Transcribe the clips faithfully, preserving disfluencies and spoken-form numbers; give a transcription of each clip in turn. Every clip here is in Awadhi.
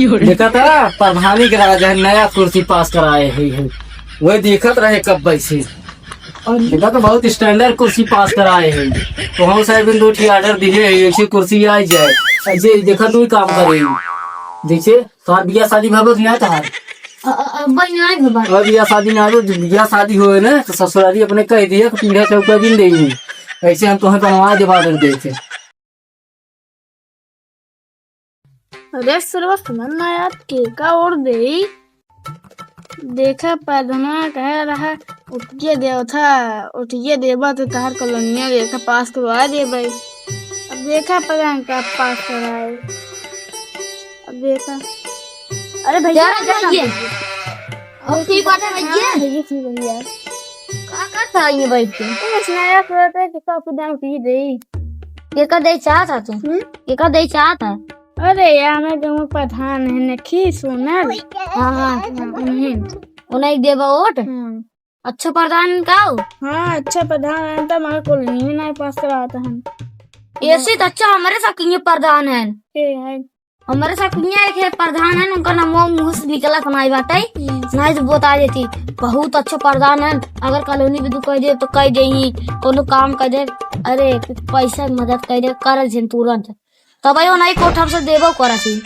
देखा था, प्रधानी के राजा है, नया कुर्सी पास कराए है, है। वह देखत रहे कब वैसे। और इनका तो बहुत standard कुर्सी पास कराए है। तो हम साहब इन दो ठी order दिए है, ऐसे कुर्सी आ जाए। ऐसे देखा तू ही काम करे। जैसे तोहार बियाह शादी भा बस ना तोहार। अ, अ, अ, भाई ना है बाबा। और बियाह शादी ना हो, बियाह शादी होए ना, तो ससुरारी अपने कह दिए कि पीढ़ा चौका दिन देंगे। ऐसे हम तुम्हें बनवा दे order देते। अरे सरवा, सुनन ना यार, केका order देई? देखा, प्रधानवा कहे रहा, उठिए देव था, उठिए देबा तो तहार कॉलोनिया देखा पास करवा देबे। अब देखा प्रधान का पास कराए। अब देखा। अरे भैया, यार, क्या भैया। काम है? और कोई बात है भैया? हाँ, भैया, ठीक भैया। का करता है ये बैठ के? कुछ ना यार, सोचते कि सब कुछ दाम पी दे। केका दे चाहत है तू? हम्म? केका दे चाहत है? अरे यार, मैं गाँव प्रधान है, नखी सोनल। हाँ, हाँ। हाँ, उन्हें। उन्हें देबा वोट? हाँ। अच्छा प्रधान का हो? हाँ, अच्छा प्रधान है, तो हमारे कॉलोनी में ना पास कराता है। ऐसे तो अच्छा हमारे साथ किए प्रधान है। के है? हमारे साथ किए एक है प्रधान है, उनका नाम वो मुंह से निकला सुनाई बाटे। हम्म। नहीं तो बता देती, बहुत अच्छा प्रधान है। अगर कॉलोनी में तू कह दे तो कह दे ही, कोनो काम कह दे, अरे पैसा मदद कह दे, कर दे तुरंत। तब यो नहीं कोठर से देबो करत ही।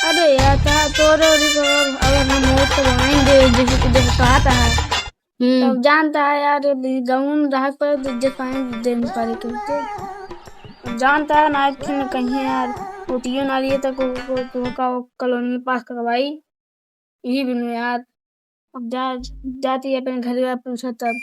अरे यार, ता तोरे ओरी तो अगर हम वोट तो वहीं दे, जैसे कि जब कहा था। हम्म। तब जानता है यार, ये गाँव में रह पर तो इज्जत पानी देने पड़े के होते। अब जानता है ना, फिर कहीं यार, वोटियो ना लिए तो को, को, को, का कॉलोनी में पास करवाई। यही बिनु यार, अब जा, जाती है अपने घर का पूछो तब।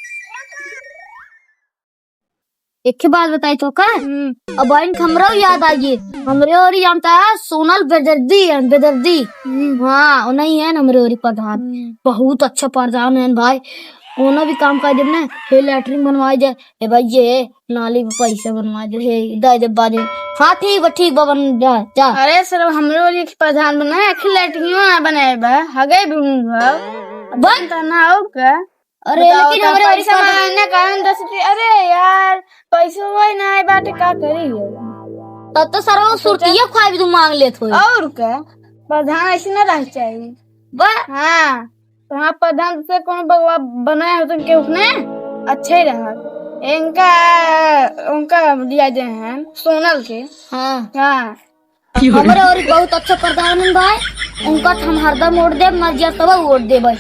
एक ही बात बताई तो का? हम्म। अब आइन हमरो याद आ गई। हमरे ओरी जानता है सोनल बेदर्दी है, बेदर्दी। हम्म। हाँ, वो नहीं है ना हमरे ओरी प्रधान। हम्म। बहुत अच्छा प्रधान है भाई। कोनो भी काम कर देब ना, हे लैट्रिन बनवाई दे, हे भाई ये नाली में पैसा बनवाई दे, हे दे दे बाजे। हाँ, ठीक बा, ठीक बा, बन जा, जा। अरे सर, अब हमरे ओरी एक प्रधान बना है, आखिर लैट्रिनो ना बनाए बा, हगे भी हूँ भाव। अब बन। बनता ना हो का? अरे, बताओ, लेकिन तो हमरे पैसा प्रधान मांगने का है दस रुपये। अरे यार, पैसे वही ना आए बाटे, का करी है? तब तो सरवा सोचा। सुरतिया खाए भी तू मांग लेत होई। और का? प्रधान ऐसे ना रह चाहिए। बा- हाँ, तो हाँ, प्रधान से कौन बगवा बनाए होते के उसने? अच्छे ही रहा। इनका, उनका दिया दे हैं, सोनल के। हाँ। हाँ। हमरे ओरी बहुत अच्छा प्रधान है भाई, उनका हम हरदम वोट देब, मर जिया तब वोट देब भाई।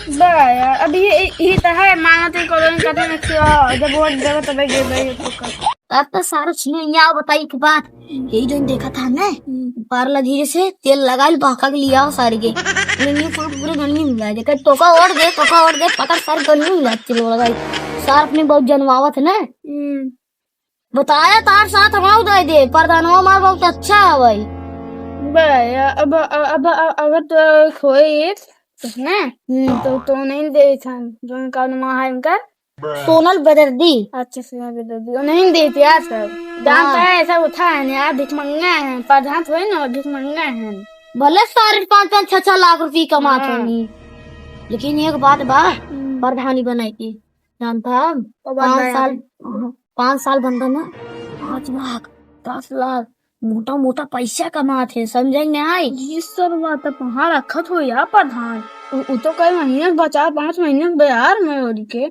बा यार, अब ये, ये तो है, मानत है कॉलोनी कटे में क्यों, जब वोट देबे तबे देबे ये तो कर। अब तो सारा सुनो, यहाँ बताई एक बात, यही जो देखा था ना, हम्म। पारला धीरे से तेल लगाइल बाका के लिया सारे के, लेकिन ये पूरे, पूरे गन्नी मिला दे, कहीं तोका वोट दे, तोका वोट दे, पता सारे गन्नी मिला तेल लगाई, सार अपने बहुत जनवावत है ना। हम्म। बताया तार साथ हमार उदय दे, प्रधानवा हमार बहुत अच्छा है भाई। बा, अब, अब, अब, अब, अगर तो होई तो ना, हम्म। तो, तो नहीं दे था, जो इनका नाम है इनका। सोनल बेदर्दी। अच्छा, सोनल बेदर्दी, वो नहीं देते यार सब। जानता हाँ। है, ऐसा होता है ना यार, भिखमंगा है, प्रधान थोड़ी ना, भिखमंगा है। भले सारे पाँच पाँच छह छह लाख रुपये कमात हाँ। होनी, लेकिन एक बात बा, हम्म। प्रधानी बनाई के। जानता हम, वो बात पाँच बा साल, यार। पाँच साल बनता ना, पाँच लाख, दस लाख, मोटा मोटा पैसा कमात है, समझे नहीं आई? ये सब बात तो कहाँ रखत हो यार प्रधान? उ, उ तो कई महीने में बचा, पाँच महीने में बयार में ओरी के।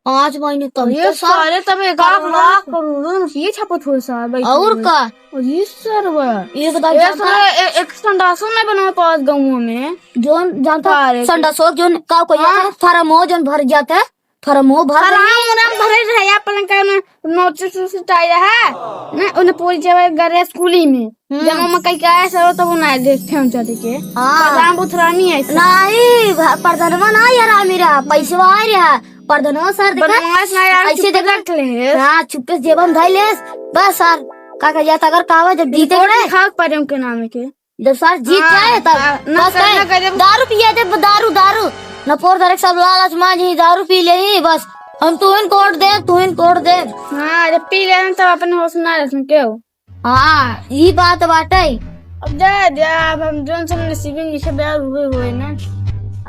पाँच महीने कम ये तो सारे तब एक आध करोड़ों लाख, करोड़ों में ये छपत हो साहब, भाई और साहब। का? और ये सरवा। एक दाम ये जानता सरवा, है? ए-, एक संडासो नहीं बनवा पावत गाँव में। जोन जानता, अरे संडासो जोन का कोई हाँ। आता है, फार्म हो जोन भर जाता है, फार्म हो भर अरे जाता है। राम, राम भरे रहे, आप पलंग का में नोटिस उटिस उठाई रहा है। ना, उन्हें पूरी जगह गरे स्कूली में। हम्म। जब हम कहीं के आए सर, तो वो ना देखे हम चल के। हाँ। प्रधान बहुत हरामी है सर। नहीं, भ-, प्रधानवा ना यार, हरामी रहा, पैसवा आ रहा। प्रधानवा सर देखा, बदमाश ना यार, ऐसे चुप देखा। रख ले। हाँ, चुप्पे से जेबम धई लेस। बस सर, का कह जाता अगर कहावा जब जीते रिपोर्ट रहे। लिखा पर उनके नाम के। जब सर जीत हाँ, जाए तब हाँ, ना बस सर, कहे, ना करे। दारू पिए दे, दारू, दारू। न पोर धरे सब लालच मा जी, दारू पी ले ही बस। हम तू इनको वोट दे, तू इनको वोट दे। हाँ, जब पी ले तब अपने होश ना रह सके हो। हाँ, ई बात बाटे। अब जा, जा, अब हम जोन सब नसीबी में लिखे बयार हुए, हुए ना।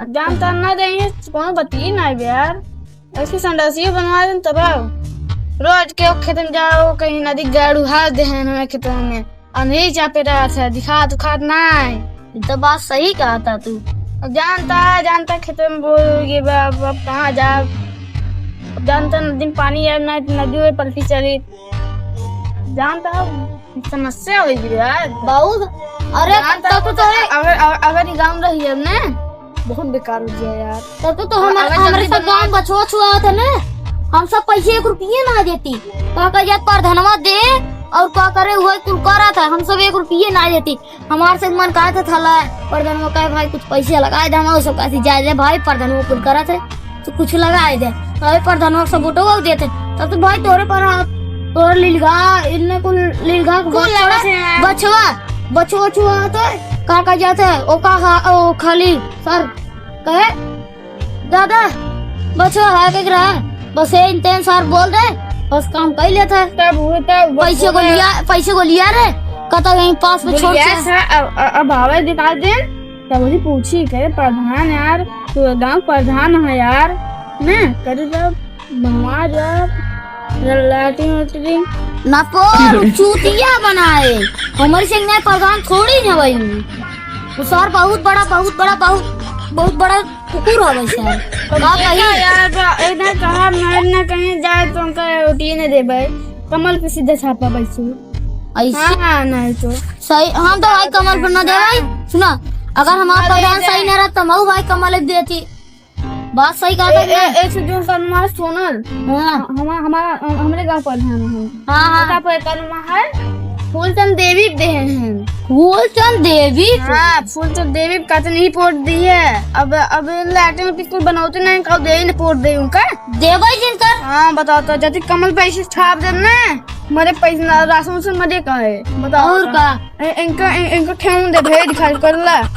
अब जान तार ना देंगे, कौन बतिए ना बयार। ऐसे संडासिए बनवा दें तब आओ। रोज के खेत में जाओ, कहीं नदी गाड़ू हाथ दे हैं हमें खेतों में। अंधेरी चापे रहत है, दिखात उखात नाहीं। ई तो बात सही कहत है तू। अब जानता है, जानता है, खेते में बोर होइ गए बा, अब, अब कहाँ जाब? अब जानता है, नदी में पानी है, ना नदी में पलटी चली। जानता है, समस्या होइ गई यार। बहुत। अरे, जानता तब तो है, तोरे अगर, अगर, अगर ई गाँव रही है ना, बहुत बेकार होइ गया यार। तब तो, तो हमर-, अगर हमरे जल्दी सब बनवा गाँव बचवा छुआ होत है ना, हम सब पैसे एक रुपये ना देती। का कह जात प्रधानवा दे और का करे, वही कुल करत है, हम सब एक रुपये ना देती। हमार से मन कहत है थाला, प्रधानवा कहे, "भाई, कुछ पैसे लगाए दे," हम सब कहती, "जाए दे भाई, प्रधानवा कुल करत है, तो कुछ लगाए दे।" तो भाई, प्रधानवा से वोटो देते, तब तो भाई तोरे पर हाथ, तोरे लीलगा, इन्ने कुल लीलगा कुल बचवा, लगत है यार। बचवा, बचवा छुआ होत है, का कह जात है, ओ का हा-, ओ खाली सर, कहे, "दादा, बचवा है के रहा, बस ये इंतन सर बोल दे, बस काम कर लेता है।" तब वो तो पैसे को लिया, पैसे को लिया रे, कहता यहीं पास में छोड़ बोलिया के। सा, अब, अब, अब आवे दिखा दे, तब वही पूछी, कहे, "प्रधान यार, तू गाँव प्रधान है यार, ना, करे जब बनवा जब लैट्रिन वैट्रिन।" ना तो चूतिया बनाए, हमारे से नहीं प्रधान थोड़ी ना भाई। वो सर बहुत बड़ा, बहुत बड़ा, बहुत, बहुत बड़ा कुकुर हवे सर। का कही? यार, बा-, इधर कहाँ, मैं ना कहीं जाए तो उनका रोटिए नहीं देबे। कमल पे सीधा छापा बैठू। ऐसे? हाँ, हाँ, नहीं तो। सही, हम तो भाई कमल पर ना दे भाई। सुना, अगर हमारा अरे प्रधान दे। सही नहीं रहता, मैं भाई कमल एक देती। बात सही कहा ए, था ए, ना। एक से जो सनमास सोनल। हाँ। हमा-, हमारा, हमरे गाँव प्रधान है। हाँ, हाँ। पता पर कनमा है? फूलचंद देवी देहे हैं। फूलचंद देवी? हाँ, फूलचंद देवी कतनी पोट दी है। अब, अब लैट्रिन में कुछ बनौते नहीं, कहो दे ने पोट दे उनका। देवे जिनकर? हाँ, बताओ तो, जदि कमल पैसे छाप देम ना, मरे पैसे ना, राशन से मरे का है, बताओ और तो। का? ए-, इनका, इन-, इनका ठेहुन दे भेज दिखाई कर ला।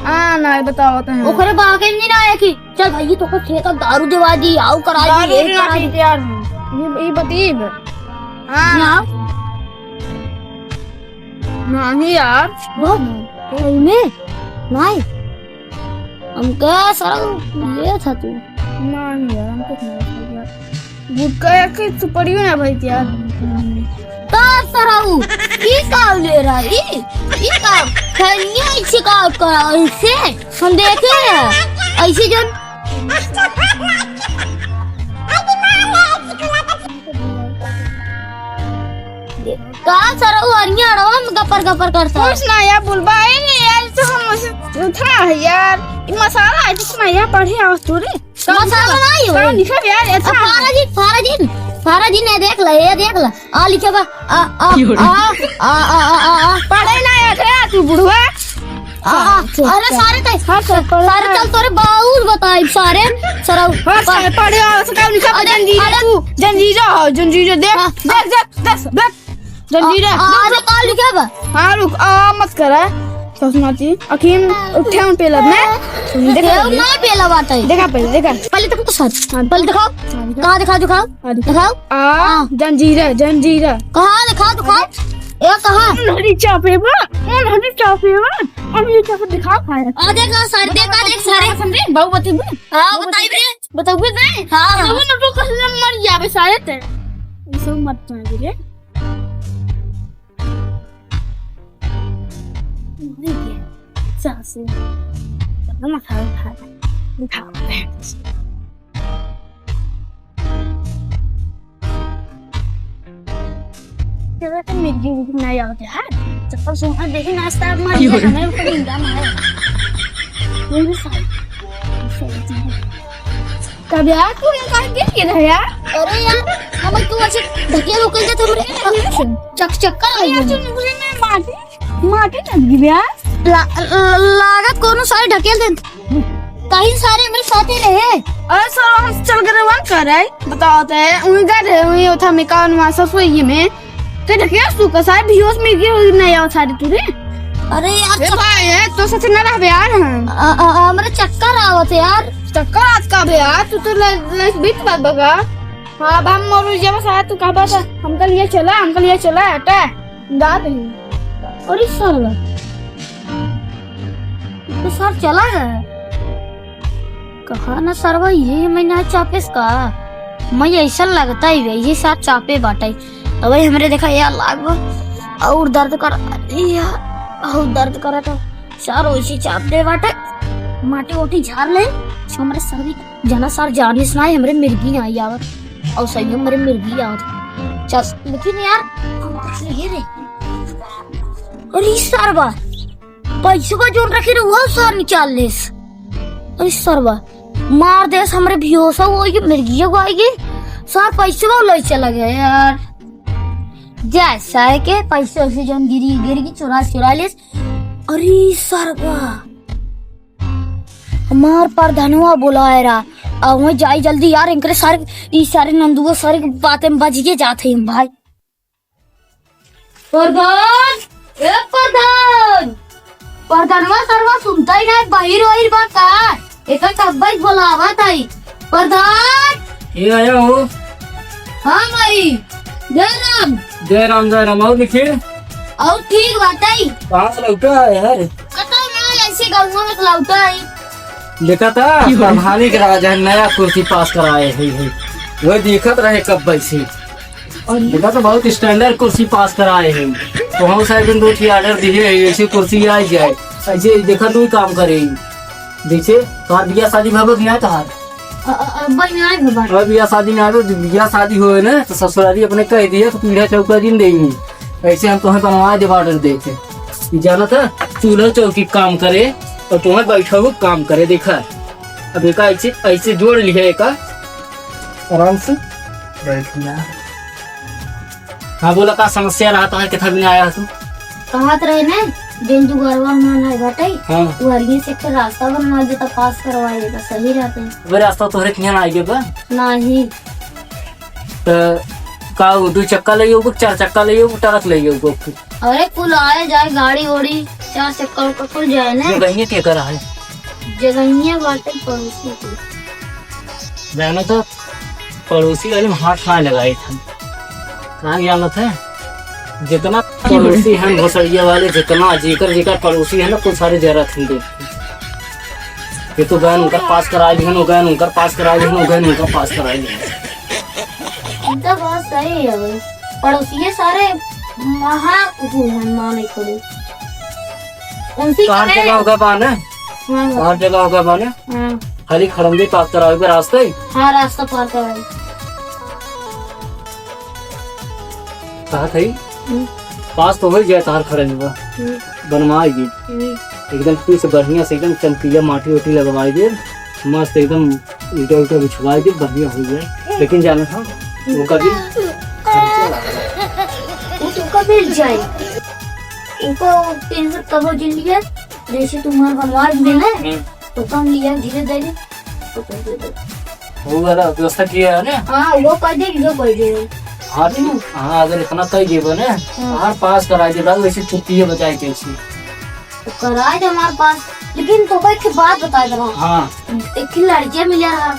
हाँ, ना, बताओ तो है। ओकरे बागे में नहीं रहा है कि चल भाई, तो कुछ ठेका दारू देवा दी, आओ करा दी, दारू ये भी ना करा दी। पीते यार हम। ये, ये बतीब। हाँ। ना। नहीं यार। बहुत। सही में? नहीं। हम क्या सारा ये था तू? नहीं यार, हम कुछ नहीं खाया। गुटखा या कि सुपारियो ना भाई यार। का सरऊ, ई का ले रहा? ई, ई का? खैनिया ऐसे का करा ऐसे? हम देखे हैं। ऐसे जन का सरऊ अनिया अड़वा में गपर गपर करता है। कुछ ना यार, बुलबा, ए नहीं यार, तो हम उसे उठा है यार। ई मसाला है, जिसमें यहाँ पढ़े आओ तू रे। मसाला नहीं हो। का लिखा बे यार, अच्छा। अब फारा जी, फारा जी, फारा जी ने देख ले, ये देख ले। आ लिखे बा, आ, आ, क्यों रे? आ, आ, आ, आ, आ, आ। पढ़े ना आया थे तू बुढ़वा। आ, आ, अच्छा, अरे अच्छा। सारे कहीं, हाँ, सर, पढ़े सारे ना। चल तोरे बाउर बताई, सारे, सरऊ। हाँ, सारे पढ़े, आ, उसका लिखा बा, अरे, जंजीरा अरे। तू, जंजीरा हो, जंजीरा, देख, हाँ, देख, देख, देख, देख। जंजीरा, आ, रुक, अरे, रुक। का लिखा बा? हाँ, रुक, आ, मत करा। ससुमाती, अखिम उठे उन पेलब ने। देखा देव पहले। नहीं पेला बाटे। देखा पहले, देखा। पहले तो कुछ सच। हाँ, पहले दिखाओ। हाँ, दिखा। कहाँ दिखाओ, दिखाओ? हाँ, दिखा। दिखाओ। आ, हाँ। जंजीरा, जंजीरा। कहाँ दिखाओ, दिखाओ? ए, कहाँ? हरी चापे बा, हरी चापे बा। हम ये चापे दिखाओ खाए। आ, देख, आ, सारे, देख, आ, देख, सारे। समझे? बाबू बती बे। हाँ, बताई बे। बताऊ बे नहीं? हाँ, हाँ। तो वो नोटो कसम मर जाबे सारे ते। ये सब मत समझ रे। नहीं किया। सासू। पता ना खाओ, खाओ। उठाओ, बहन। तेरा तो मिर्गी उर्गी नहीं आवते, हाँ? चप्पल सुन, देखी नाश्ता आप मार क्यों? दिया, हमें ऊपर निंदा मारो। वो भी सारी। तब यार, तू ये काहे गिर गिरा है यार? अरे यार, अब तू ऐसे ढकेल उकेल दे तो मेरे चक-, चक्कर आ अरे यार, गया। तू मुझे मैं माटी, माटी लग गई यार। ला-, ला-, लागत कोनो सारे ढकेल दे। कहीं सारे मेरे साथ ही रहे। अरे सर, हम चल गए वन कर रहे। बताओ तो, उही गए रहे, उही ओथा में कान मासा सोइए में। ते ढकेल तू का सारे बेहोश में गिर नहीं आओ सारे तू रे। अरे यार, ए चक- भाई, ए, तो सच ना रहबे यार हम। अ, अ, अ, हमरे चक्कर आवत है यार। चक्कर आज का बे यार, तू तो ले, ले बीत बात बगा। हाँ, अब हम मरू जब साथ तू कहबा त हमका लिए चला, हमका लिए चला, हटा। दाद है। अरे साला, तो सर चला गया। कहा ना सरवा, ये मैं ना चापेस का। मैं ऐसा लगता ही बे, ये साथ चापे बाटे। तो भाई हमरे देखा यार लागो। और दर्द कर, अरे यार, बहुत दर्द करत है। सार वैसे चाप दे बाटे, माटी ओटी झार ले, हमरे सर भी जना सार जानिस ना, हमरे मिर्गी ना आवत, और सही हमरे मिर्गी आवत। चल, लेकिन यार, ये रे, अरे सरवा, पैसवा जोन रखे रहे, वो सार निकाल लेस। अरे सरवा, मार देस हमरे भियोसा, वो ये मिर्गिया को आएगी, सार पैसवा ले चला गया यार। जैसा है के पैसे वैसे जौन गिरी, गिर की चुरा, चुरा लेस। अरे सरवा, हमार परधनवा बुलाए रहा। अब वहीं जाई जल्दी यार, इनकरे सारे, ई सारे नंदुआ सारे के बातें में बजिए जात है भाई। परधान, ए परधान, परधनवा सरवा सुनता ही ना, बहिर वहिर बा का? एका कब्बई बोलावा ताई। परधान। ये आया हो। हाँ भाई, जय राम। जय राम, जय राम। और निखिल? और ठीक बात है। कहाँ से लौटा है यार? पता ना, ऐसे गाँव में से लौटा है। देखा था, प्रधानी के राजा है, नया कुर्सी पास कराए है, है। वो देखत रहे कब्बई से। और देखा तो बहुत standard कुर्सी पास कराए हैं। तो हम साहब दो ठी order दिए हैं, ऐसी कुर्सी आ जाए। ऐसे देखा तू ही काम करे। जैसे तोहार बियाह शादी भगत नहीं आया तोहार। अ-, अ-, अब्बा यहाँ है बाबा। अब बियाह शादी में आवे, बियाह शादी होए ना, तो ससुरारी अपने कह दिया, तो पीढ़ा चौका दिन देंगे। ऐसे हम तुम्हें बनवा दे order दे के। ये जाना था, चूल्हा चौकी काम करे, और तुम्हें बैठा हुआ काम करे, देखा। अब एका ऐसे, ऐसे जोड़ लिया एका, आराम से बैठ गया। हाँ, बोला, का समस्या रहा, तोहर कितना बिना आया तू? कहत रहे ना, जौन दुआरवा हमार नाई बाटे, हाँ। वो हरिये से एक रास्ता बनवा देता, पास करवा देता, सही रहते। अबे, रास्ता तोहरे किहाँ ना आइए बा? नहीं। त का वो दू चक्का ले आऊ, चार चक्का ले आऊ, ट्रक ले आऊ? अरे, कुल आए जाए, गाड़ी ओड़ी, चार चक्का उक्का कुल जाए ना। जगहिया के करा है? जगहिया बाटे पड़ोसी की। जाना तो पड़ोसी वाले में हाथ ना लगाए थे। कहाँ जानत है? जितना पड़ोसी हैं भोसड़िया वाले, जितना जेकर जेकर पड़ोसी है ना, कुल सारे जरा थे। ये तो गए उनकर पास कराए दिहन, वो गए उनकर पास कराए दिहन, वो गए उनकर पास कराए दिहन। इनका बात सही है भाई। पड़ोसिये सारे महा कुकुर हैं, माँ नहीं खोले। उनसे तोहार कहे जगह होगा बा ना? हाँ। तोहार जगह होगा बा ना? हाँ। खाली खड़ंजे पार करावे के रास्ता ही? हाँ, रास्ता पार करावे। कहा था ही? हम्म। पास तो हो ही जाए तोहार खड़ंजवा। हम्म। बनवाए जी। हम्म। एकदम पीस बढ़िया से, एकदम चमकीला माटी ओटी लगवाए दे। मस्त एकदम ईटा उटा बिछवाए दे, बढ़िया हो जाए। लेकिन जाना था, वो कभी खर्चा लागल। वो तो कभी जाए। उनको टेंशन कब हो जिंदगी है, जैसे तुम्हारा बनवा दे ना, हम्म। तो कम लिया, धीरे धीरे, तो कर दे दे। वो वाला व्यवस्था किया है ना? हाँ, वो कर दे, वो कर दे। हाँ, तू, हाँ, अगर इतना कह देबो ना, हाँ। हमारे पास करा दे, वैसे छुट्टी है, बचाए कैसे? तो कराए दे हमारे पास, लेकिन तो भाई, एक बात बता दे रहा। हाँ। एक ही लड़किया मिला रहा,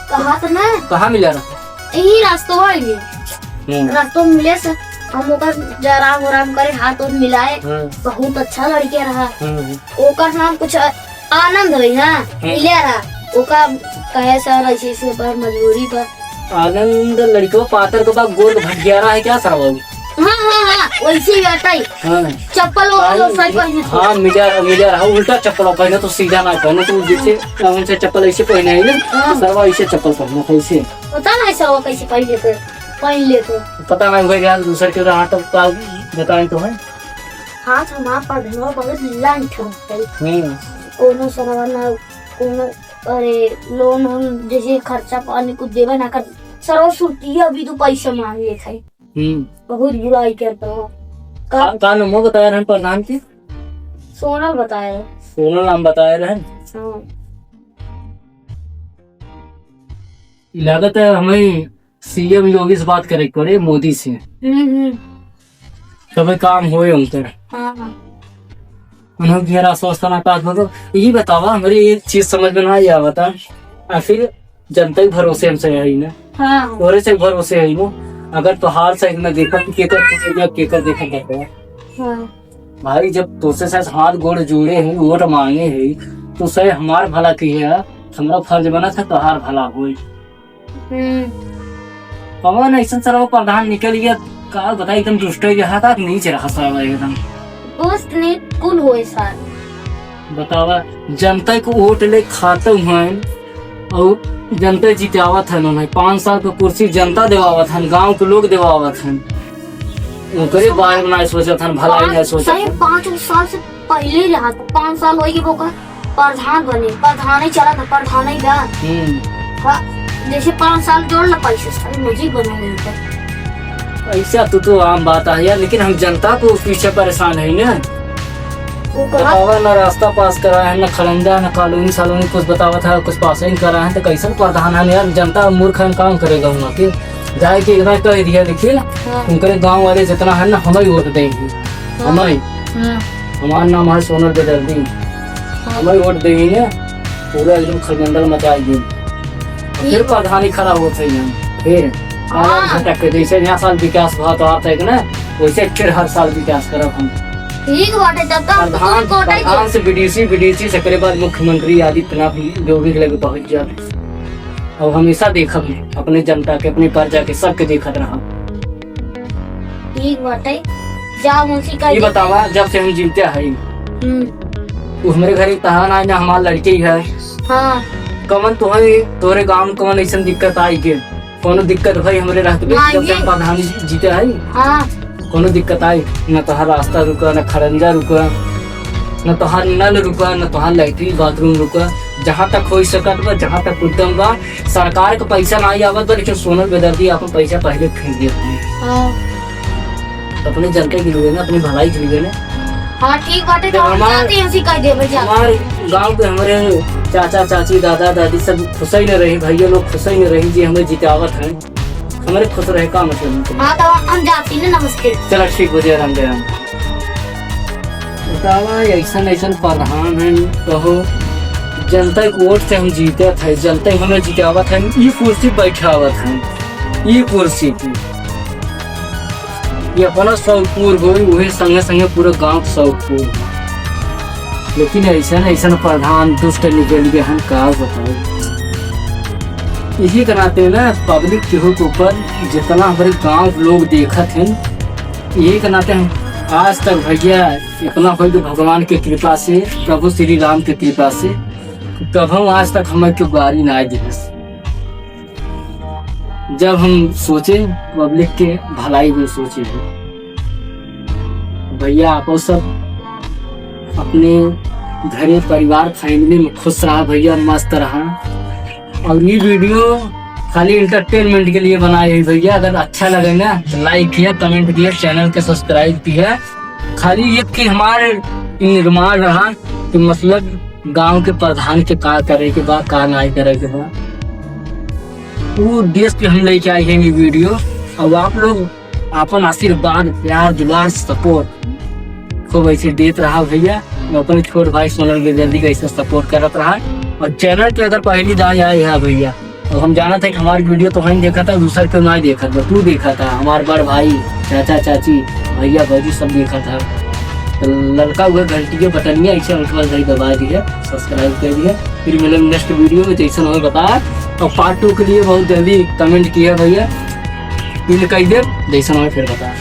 कहा था ना? कहाँ मिला रहा? यही रास्तवा में। हम्म। रास्तवा में मिले से हम ओकर जराम ओराम करे, हाथ ओथ मिलाए। हम्म। बहुत अच्छा लड़किया रहा। हम्म। ओकर नाम कुछ आ-, आनंद होई, हाँ, हम्म। मिले रहा। ओका कहे सर ऐसे ऐसे पर मजबूरी पर। आनंद लड़कवा पातर के बा, गोल भटियारा है क्या साहब? हाँ, हाँ, हाँ, वैसे ही आता है। हाँ। चप्पल वो हाँ, लोग सही पहने थे। हाँ, मिले रहा, मिले रहा, उल्टा चप्पल पहने तो सीधा ना पहने, तो जैसे उनसे चप्पल ऐसे पहने है ना, हाँ। सरवा ऐसे चप्पल पहने था, ऐसे। पता नहीं सरवा कैसे पहन लेते, पहन लेते। पता नहीं भाई यार, दूसर के रहा तो का बताएं तो है। हाँ, तो हमारा पढ़ना बहुत लाइन था। हम्म। कोनो सरवा ना, कोनो, अरे, लोन हम जैसे खर्चा पानी कुछ देवे ना कर, सरवा सुरतिया भी तो पैसा मांग लेत है। हम्म। बहुत बुराई करता हो। का, का नाम बताया रहन प्रधान के? सोनल बताया। सोनल नाम बताया रहन? हाँ। लागत है हमें सीएम योगी से बात करे के पड़े, मोदी से। हम्म, हम्म। तबे काम होए उनकर। हाँ, हाँ। उन्होंने घेरा सोचता ना पास, मतलब, ये बतावा, हमरे एक चीज समझ में ना आया, बता, आखिर जनता के भरोसे हम सही है ना? हाँ। तोरे से भरोसे है ना? अगर तोहार साइड में देखा तो केकर, केकर देखा करते हैं? हाँ। भाई, जब तोसे साथ हाथ गोड़ जोड़े हैं, वोट मांगे हैं, तो सही हमार भला की है, हमारा फर्ज बना था तोहार भला होई। हम्म। पवन ऐसन सरवा प्रधान निकल गया, का बताई, एकदम दुष्ट हो गया था, नीचे रहा साला एकदम। दोस्त ने कुल होए सार। बतावा, जनता के वोट ले खाते हैं और जनता जितावत है उन्हें। पाँच साल के कुर्सी जनता देवावत है, गांव के लोग देवावत हैं। ओकरे बारे में ना सोचत हन, भलाई ना सोचत सही हन। पाँच साल से पहले ही रहा, पाँच साल होई गए ओकर प्रधान बने, प्रधान ही चला ना, प्रधान ही बा। हम्म। हाँ, जैसे पाँच साल जोड़ ला पैसे, सारे मौजी बना गए थे। ऐसा तो, तो आम बात है यार, लेकिन हम जनता को पीछे परेशान है ना। वो कहा बतावा, ना रास्ता पास करा है, ना खड़ंजा, ना कॉलोनी सालोनी कुछ बतावा था, कुछ पास ही नहीं करा है, तो कैसन प्रधान है यार? जनता मूर्ख है, काम करेगा वहाँ के। जाए के इतना कह दिया, लेकिन हाँ। उनके गांव वाले जितना है ना, हमें ही वोट देंगे। हाँ। हमें ही। हाँ। हमार नाम है सोनल बेदर्दी। हाँ। हमें ही वोट देंगे, पूरा एकदम खलबंडल मचा देंगे। फिर प्रधानी खड़ा होत है यहाँ। फिर हाँ। आवाज भटक के, जैसे यहाँ साल विकास हुआ तो आप एक ना, वैसे फिर हर साल विकास करब हम। ठीक बाटे, तब तो प्रधान, कोटा ही प्रधान से बीडीसी, बीडीसी से करे बाद मुख्यमंत्री आदित्यनाथ जो भी लगे पहुंच जाते। अब हमेशा देखब अपने जनता के, अपने प्रजा के, सबके देखत रहब। ठीक बाटे, जाओ उनसे कह ये दे। बतावा, जब से हम जीते हई, हम्म। तू हमरे घरे तहार ना, ना हमार लड़के ही है। हाँ। कमन तोहरे, तोहरे गांव में कमन ऐसन दिक्कत आई के? कोनो दिक्कत भाई हमरे रहत बे, ना, जब से ये हम प्रधान जी-, जीते हई? हाँ। कोनो दिक्कत आई? न तोहार रास्ता रुका, न खड़ंजा रुका, न तोहार नल रुका, न तोहार लैट्रिन बाथरूम रुका। जहाँ तक हो सकत बा, जहाँ तक उद्यम बा, सरकार के पैसा ना आवत बा, लेकिन सोनल बेदर्दी आपन पैसा पहले फेंक देत हैं। हाँ। अपने जनता के लिए ना, अपनी भलाई के लिए ना। हाँ, ठीक बाटे, जब तो हम हमार, जाते हैं, उसी कह देबे जा। हमार गांव के हमरे चाचा, चाची, दादा, दादी सब खुश ही न रही, भैया लोग खुश ही न रही जी, हमें जितावत हैं। हमरे खुश रहे का मतलब उनको? हाँ, तो हम जाती ना, नमस्ते। चला ठीक हो, जय राम, जय राम। बतावा, ऐसन, ऐसन प्रधान हैं, कहो, जनता के वोट से हम जीतत है, जनता ही हमें जितावत है, ई कुर्सी बैठावत है, ई कुर्सी पे। ये अपना शौक पूर होई, उहे संगे संगे पूरा गांव के शौक पूर। लेकिन ऐसन, ऐसन प्रधान दुष्ट निकल गए हैं, का बताई। इही के नाते ना पब्लिक केहू के ऊपर जितना हमरे गांव के लोग देखत हैं, इही के नाते हम आज तक भैया इतना होई कि भगवान के कृपा से, प्रभु श्री राम के कृपा से कभू आज तक हमें केहू गारी ना दिलस। जब हम सोचे पब्लिक के भलाई में सोचे, भैया आपो सब अपने घरे परिवार फैमिली में खुश रहा भैया, मस्त रहा। और ये वीडियो खाली एंटरटेनमेंट के लिए बनाए है भैया, अगर अच्छा लगे ना तो लाइक किया, कमेंट किया, चैनल के सब्सक्राइब किया। खाली ये कि हमारे निर्माण रहा कि मतलब गांव के प्रधान के का करे के बा, का नाई करे के बा, वो उद्देश्य के हम लेके आए हैं ये वीडियो। और आप लोग आपन आशीर्वाद, प्यार, दुलार, सपोर्ट खूब ऐसे देत रहा भैया। और अपने छोट भाई सोनल बेदर्दी का ऐसे सपोर्ट करत रहा। और चैनल पे अगर पहली दाई आए है भैया, और हम जानत है कि हमारी वीडियो तो हम देखा था, दूसर के ना देखा था, तू देखा था, हमार बड़ भाई, चाचा, चाची, भैया, भौजी सब देखा था। तो ललका हुआ घंटी के बटनिया ऐसे अंकल भाई दबा दिया, सब्सक्राइब कर दिया। फिर मिलेंगे नेक्स्ट वीडियो में, जैसन हमें बता और पार्ट टू के लिए बहुत जल्दी कमेंट किया भैया, फिर कह दे जैसन हमें फिर बता।